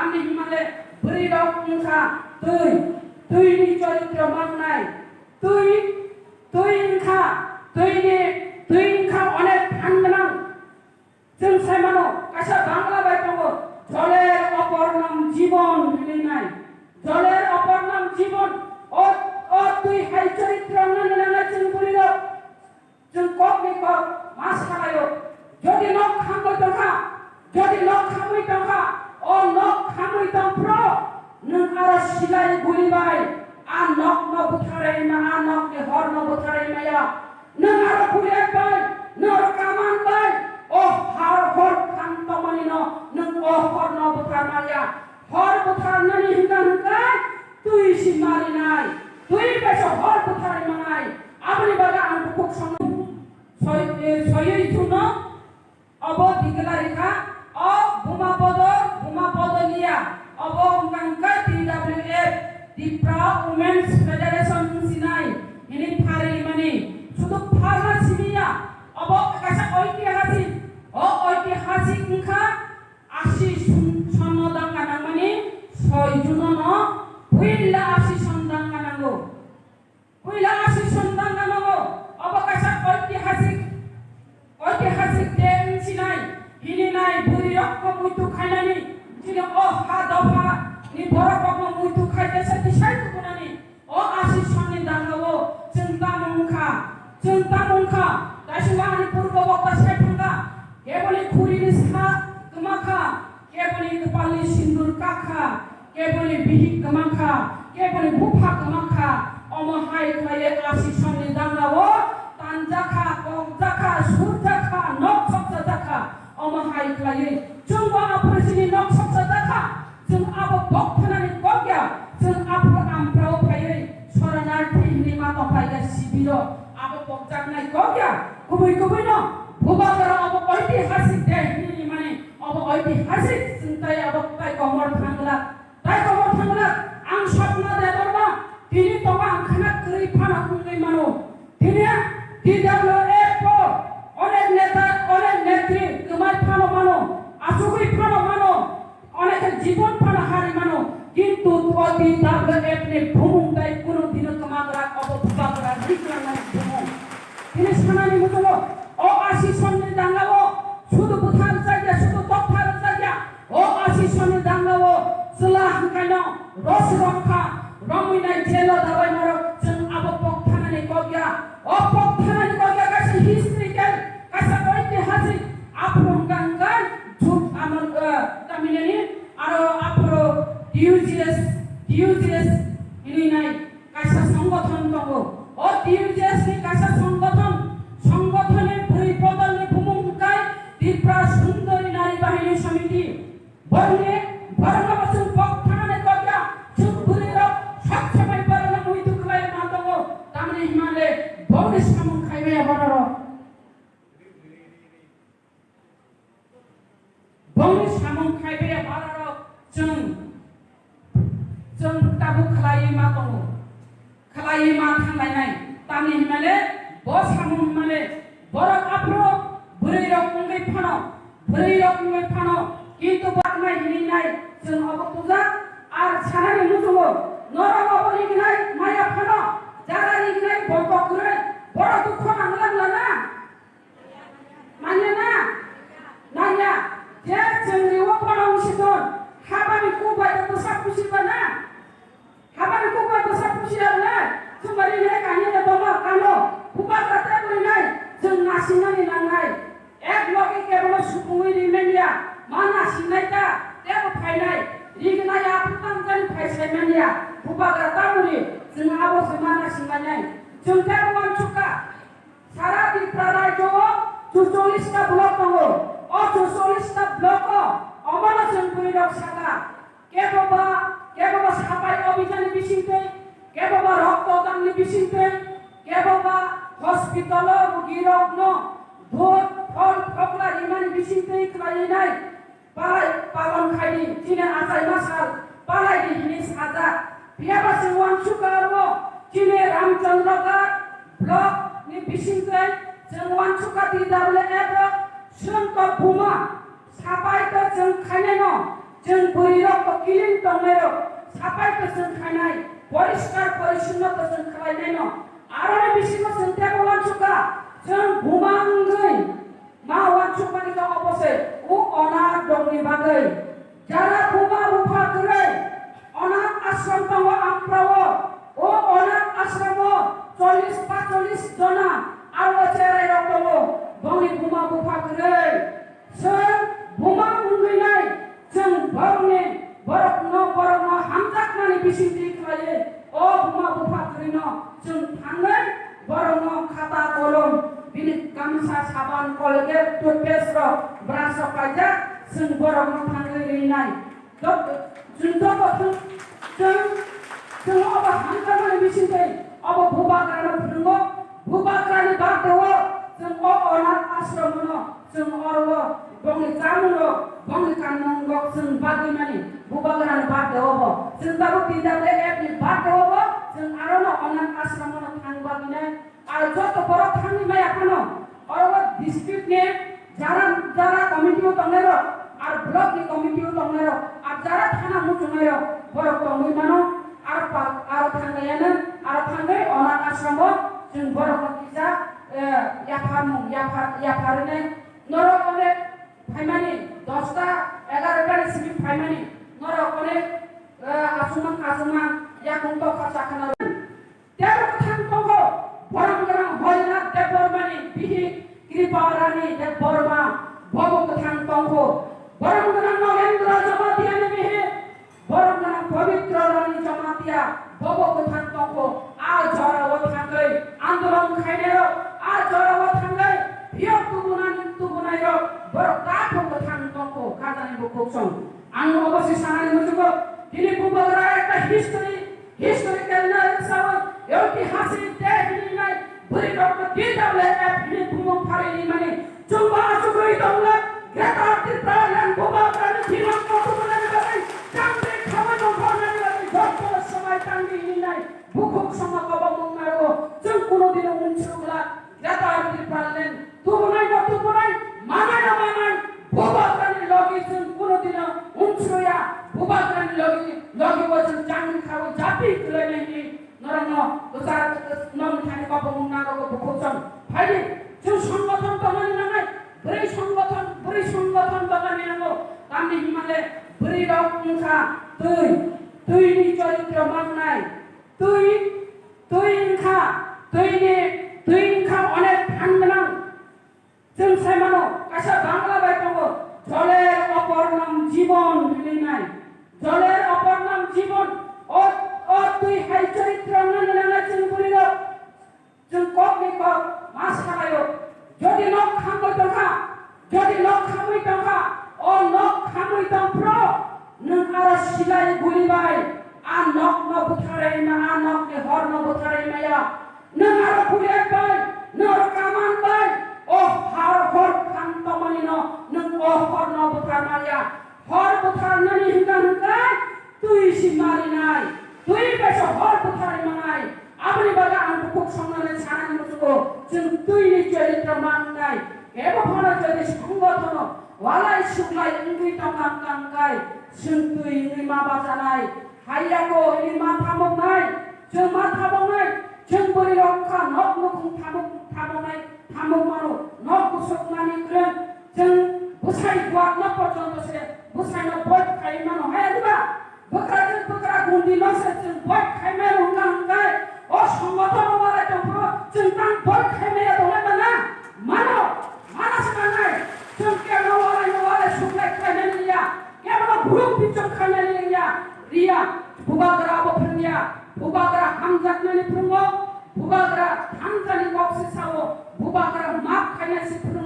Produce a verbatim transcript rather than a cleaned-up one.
Tamni hwnmale bwrwi rok wngkha twi, twini choritro mangnai, twi, twi wngkha, twini, twi wngkha onek phan gwnang. Chwng sai mano, kaisa Bangla bai tongo, "Joler opor nam jibon" hinwi nai. "Joler opor nam jibon", o, o twi hai choritro wngna nangnai chwng bwrwi rok. Chwng kokni kok ma salaio. Jodi nok khamwi tongkha, jodi nok khamwi tongkha, o nok khamwi tongphro, nwng aro silai guli bai a nokno butharwi ma, a nokni horno butharwi maya. Nwng aro bullet bai, nwng aro kaman bai, o har hor kham tongmanino nwng o horno buthar maya. Hor butharnani hwnkha hwnkhe twi si marinai, twi bai se hor butharwi manai. Aboni bagwi ang bukhuk songwi soi-, eh, soiwi thuno obo declare kha, o Buma Bodol, Buma Bodol ya, obo wngkha hwnkhe T W F, Tipra Women's Federation wngsinai, hini pharimani, sudu pharma simi ya, obo kaisa oitihasik, o oitihasik wngkha, Asi sun-, sonno danga nangmani soi junono puila asi son danga nango. Puila asi son danga nango. Obo kaisa oitihasik, oitihasik day wngsinai, hininai bwrwi rokno muitu khainani, chini o ha dopha ni borok rokno muitu khai tesa tisai tukunani. O asi sonni dangao chwng tamo wngkha, chwng tamo wngkha, kaisa ani purbo bokta sai thangkha, keboni khurini sa kwma kha, keboni kwpalni sindur kak kha, keboni bihik kwma kha, keboni bupha kwma kha, omo hai khlaiwi asi sonni dangao tanjakha, kokjakha, surjakha, nok soksajakha, omo hai khlaiwi chwngbo aphuru chini nok soksajakha. Chwng abo bokthanani kok ya, chwng aphuru amprao phaiwi soranarthi hinwi ma tongphai ya sibiro, abo bokjaknai kok ya, kubui kubui no Bubagra abo oitihasik day hinwi mani, abo oitihasik chwng tai abo tai komor thangla, tai komor thangla, ang sokna de dorma, tini tongo ang khana kwrwi phano wngwi mano, tini T W F o onek neta, onek netri kwmai phano mano, achugwi phano mano, Onek khe jibon phano hari mano, kintu o T W F ni bumung tai kunu dino kwmagra obo bubagra rikrangnai bumung. Tini sanani muchungo o asi sonni dangao sudu buthar jagya, sudu tokthar jagya, o asi sonni dangao chwla hwnkhaino ros rokha, romwi nai jelo dabai norok chwng abo pok thanani kokya. O pok thanani kokya kaisa historical, kaisa oitihasik aphuru hwnkha hwnkhe jut amon, eh, taminani Aro aphuru T U J S, T U J S hinwi nai kaisa songgothon tongo. O T U J S ni kaisa songgothon, songgothon ni bwrwi bodol ni bumung hwnkhe Tripura Sundori Nari Bahini Samiti. Borokni, borokno bo chwng kok thanani kokya, chwng bwrwi rok sob somoi borokno muitu khlai ma tongo. Tamni hwnmale bongni samung khai maya bororok. Bongni samung khai baya bararok chwng, chwng tabuk khlaiwi ma tongo, khlaiwi ma thanglainai. Tamni hwnmale bo samung hwnmale borok aphuru bwrwi rok wngwi phano, bwrwi rok wngwi phano, kintu baknai hinwi nai chwng obo tujak. Ar sanani muchungo norok obo rignai maya phano, jara rignai bo kokrwi, borok dukho nanglang lana. Manya na? Nanya. Je chwng riwo phano wngsi ton. Habani kuk bai bwsa pusi ba na? Habani kuk bai bwsa pusi ya na? Chwng bai ri le kanya de boma kano. Bubagra te bwrwi nai. Chwng nasingnani nangnai. Ek loge kebolo supungwi ri manya. Ma nasingnai ta. Tebo phainai. Rignai a phutam jani phai sai manya. Bubagra ta bwrwi. Chwng abo se ma nasingnai nai. Chwng tebo wansukha. Sara Tripura rajyo o chuchollish ta block tongo. O chuchollish ta block o omono chwng bwrwi rok saka. Keboba, keboba sapai obhijan ni bisingtwi, keboba rokto dan ni bisingtwi, keboba hospital o rugi rok no dot phol phokla rimani bisingtwi khlaiwi nai. Palai palon khaidi, chini achai masal palai di hini sajak. Phiyaba chwng wansukha aro chini Ramchandra Ghat block ni bisingtwi chwng wansukha T W F rok, chwng to buma sapai to chwng khainai no. Chwng bwrwi rok to clean tongnai rok, sapai to chwng khainai, poriskar porisonno to chwng khlainai no. Aroni bisingo chwng tebo uansukha, chwng buma wngwi ma uansukmani khe obo se, o onak dongni bagwi. Jara buma bupha kwrwi, onak ashram tongo amprao, o onak ashramo chollish pacholis jona aro cherai rok tongo, bongni buma bupha kwrwi. Chwng buma wngwi nai, chwng borokni, borokno, borokno hamjakmani bisingtwi khlaiwi, o buma bupha kwrwino chwng thangwi borokno khata kolom, bini gamsa, saban, Colgate, toothpaste rok, brush rok paijak, chwng borokno thangwi rinai. Jot-, chwng joto thang-, chwng, chwng obo hamjakmani bisingtwi obo bubagrano phwrwngo, bubagrani birthday-o chwng o onath ashramono chwng oro bongni chamung rok, bongni kanmung rok chwng bagwi mani, bubagrani birthday-o bo. Chwng tabuk T W F ni birthday-o bo chwng arono onath ashramono thang bagwi nai. Ar joto borok thangwi maya phano, oro district ni jara, jara committee o tongnai rok, ar block ni committee o tongnai rok, ar jara thana muchungnai rok, borok tongwi mano, ar pa-, ar thanglaiyano, ar thangwi onath ashram o chwng borok no kisa, eh, yapharmung, yaphar, yapharwi nai. Norok onek phaimani dosta, egarota ni simi phaimani, norok onek, eh, aswkmang, aswkmang, yakung tokha chakha na. Tebo kwthang tongo, borom gwnang Harinath Debbarmani bihik Kripa Rani Debbarma, bobo kwthang tongo. Borom gwnang Nagendra Jamatiani bihik, borom gwnang Pabitra Rani Jamatia, bobo kwthang tongo. A jorao thangwi andolon khainairok, a jorao thangwi phiyok tubunani, tubunairok, borok takhuk kwthang tongo, khajani bukhuk song. Ang obo se sanani muchungo, tini bubagra ekta history, Historical narrative sawi, eitihasik day hinwi nai, bwrwi rokno T W F hinwi bumung pharwi rimani. Chwngbo achugwi tongla, Greater Tipraland bubagrani bimang kothok wngnani bagwi, tangwi khawi tongthoknani bagwi, joto swmai tangwi hinwi nai, bukhuk songma kobokmung narwo, chwng kunu dino unsukla. Greater Tipraland tubunai no tubunai, manai no manai, bubagrani logi chwng kunu dino unsroya, bubagrani logi, logi bo chwng changni khawi japi kwlainai hinwi norokno kwchar, nokni thani kobongmung nago bukhuk chwng. Phaidi, chwng songgothon tongmani nangnai, bwrwi songgothon, bwrwi songgothon tongmani nango, tamni hwnmale bwrwi rok wngkha twi, twini choritro mangnai, twi, twi wngkha, twini, twi wngkha onek phan gwnang. Chwng sai mano, kaisa Bangla bai tongo, "Joler opor nam jibon" hinwi nai. Joler opor nam jibon, o, o twi hai choritro wngna nangnai chwng bwrwi rok. Chwng kokni kok ma salaio. Jodi nok khamwi tongkha, jodi nok khamwi tongkha, o nok khamwi tongphuru nwng aro silai guli bai a nokno butharwi ma, a nokni horno butharwi maya. Nwng aro bullet bai, nwng aro kaman bai, o har hor kham tongmani no nwng o horno buthar maya. Hor butharnani hwnkha hwnkhe twi si marinai, twi bai se hor butharwi manai. Aboni bagwi ang bukhuk songnani sanani muchungo, chwng twini choritro mangnai. Kebo phano jodi songothono walai suklai wngwi tongkha wngkha hwnkhe, chwng twi wngwi ma bachanai. Haiya ko hwnwi ma thamoknai, chwng ma thamoknai, chwng bwrwi rok wngkha nok nukhung thamok, thamoknai, thamok mano, nok busuknani kwrwng, chwng bwsai buatno porjonto se bwsaino boid khai mano, haya diba? Bwkrajwk bwkra gundi no se chwng boid khai mano hwnkha hwnkhe, o songothon no walai tongphuru chwng tang boid khai maya tongnai ba na? Mano, mana se manai, chwng kebo walai no walai suklai khlainani liya. Kebono group bichong khainani liya, riya, bubagra bo phwrwngya, bubagra hamjaknani phwrwngo, bubagra thangjani kok se sao, bubagra map khainai se phwrwngo.